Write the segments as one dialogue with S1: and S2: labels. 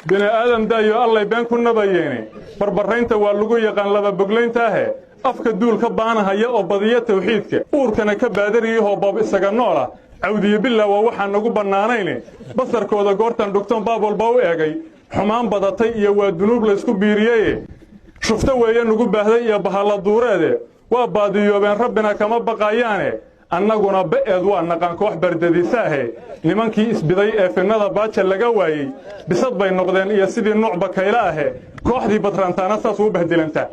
S1: Bini aadam daayo, Allay been ku nabayeene. Barbarraynta waa lagu yaqaan laba boglayntaahe. Afka duul ka baanahaya oo badiya tawxiidka, uurkana ka baadariyahoo boob isaga noola, cawdiyo billah waa waxaan nagu bannaanayne. Basarkooda goortaan dhugtoon baab walba u eegay, xumaan badatay iyo waa dunuub laysku biiriyeye. Shufto weeye nugu baahday iyo bahalla duureede. Waa baadiyoobeen, Rabbina kama baqayaane. Annaguna ba'eed waa naqaan koox bardadisaahe. Nimankii isbiday ee finnada baaja laga waayey, bisad bay noqdeen iyo sidii nuuc bakayla ahe. Kooxdii badrantaana saas u bahdilantaa,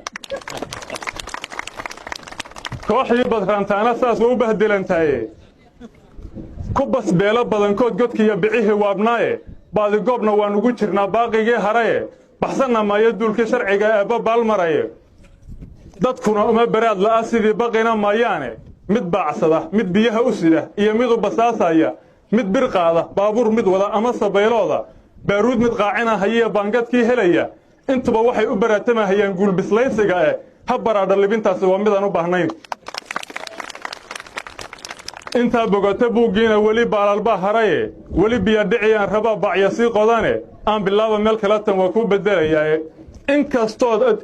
S1: kooxdii badrantaana saas u bahdilantaaye. Ku basbeelo badankood godkiiyo bicihii waabnaaye. Baadigoobna waan ugu jirnaa baaqigii haraye. Baxsanna maayo duulkii sharciga eebba baalmaraye. Dadkuna uma baraad la'a sidii baqina maayaane. Mid baacsada, mid biyaha u sida iyo mid u basaasaya, mid bir qaada, baabuur mid wada ama sabaylooda, baaruud mid qaacina hayiya baangadkii helaya, intuba waxay u baraatamahayaan guulbislaysiga. Eh, ha baraadha libintaasi waa midaan u baahnayn. Intaa bogata buuggiina weli baalalbaa haraye. Weli biyadhicii aan rabaa bacya sii qodane. Aan bilaaba meel kale, tan waa kuu beddelayaaye.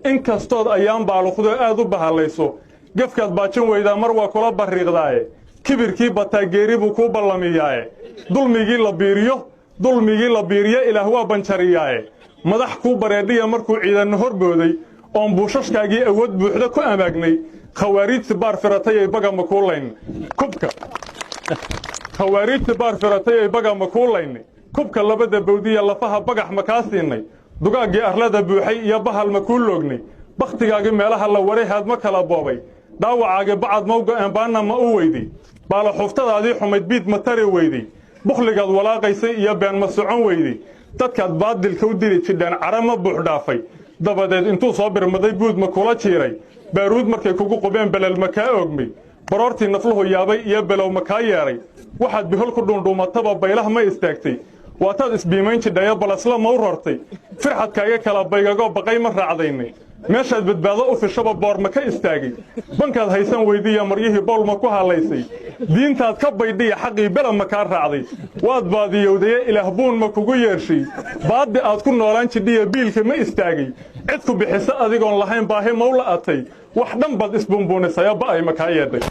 S1: Inkastood ayaan baaluqdo aad u bahallayso, gefkaad baajin weydaa mar waa kula barriiqdaaye. Kibirkii bataa geeri buu kuu ballamiyaaye. Dulmigii la biiriyo, dulmigii la biiriyo, Ilaah waa banjariyaaye. Madax kuu bareedhiya markuu ciidanno horbooday oon buushashkaagii awood buuxda ku amaagnay, khawaariijti baar firatay ay baga ma kuu layn kubka. Khawaariijti baar firatay ay baga ma kuu layni kubka. Labada bawdiya lafaha bagax ma kaa siinay? Dugaaggii arlada buuxay iyo bahal ma kuu loognay? Bakhtigaagii meelaha la waray haad ma kala boobay? Dhaawacaagii bacad ma u go'een, baanna ma u weyday? Baalaxuftadaadii xumayd biid ma tari weyday? Bukhligaad walaaqaysay iyo been ma socon weyday? Dadkaad baadilka u dili jidheen cara ma buux dhaafay? Dabadeed intuu soo birmaday buud ma kula jiiray? Baaruud markay kugu qubeen belel ma kaa oogmay? Baroortii nafluhu yaabay iyo below ma kaa yeedhay? Waxaad bihol ku dhuundhuumataba baylah ma istaagtay? Waataad isbiimayn jidhayo balasla ma u rortay? Firxadkaaga kala baygagoo baqay ma raacdaynay? Meeshaad badbaado u fishaba boor ma ka istaagay? Bankaad haysan weydiiya maryihii bowl ma ku hallaysay? Diintaad ka baydhiya xaqii bela ma kaa raacday? Waad baadiyowdaye, Ilaah buun ma kugu yeershay? Baaddi aad ku noolaan jidhiya biilka ma istaagay? Cid ku bixisa adigoon lahayn baahi ma u la'atay? Wax dhan baad isbuunbuunisaya, ba'ay ma kaa yeedhay?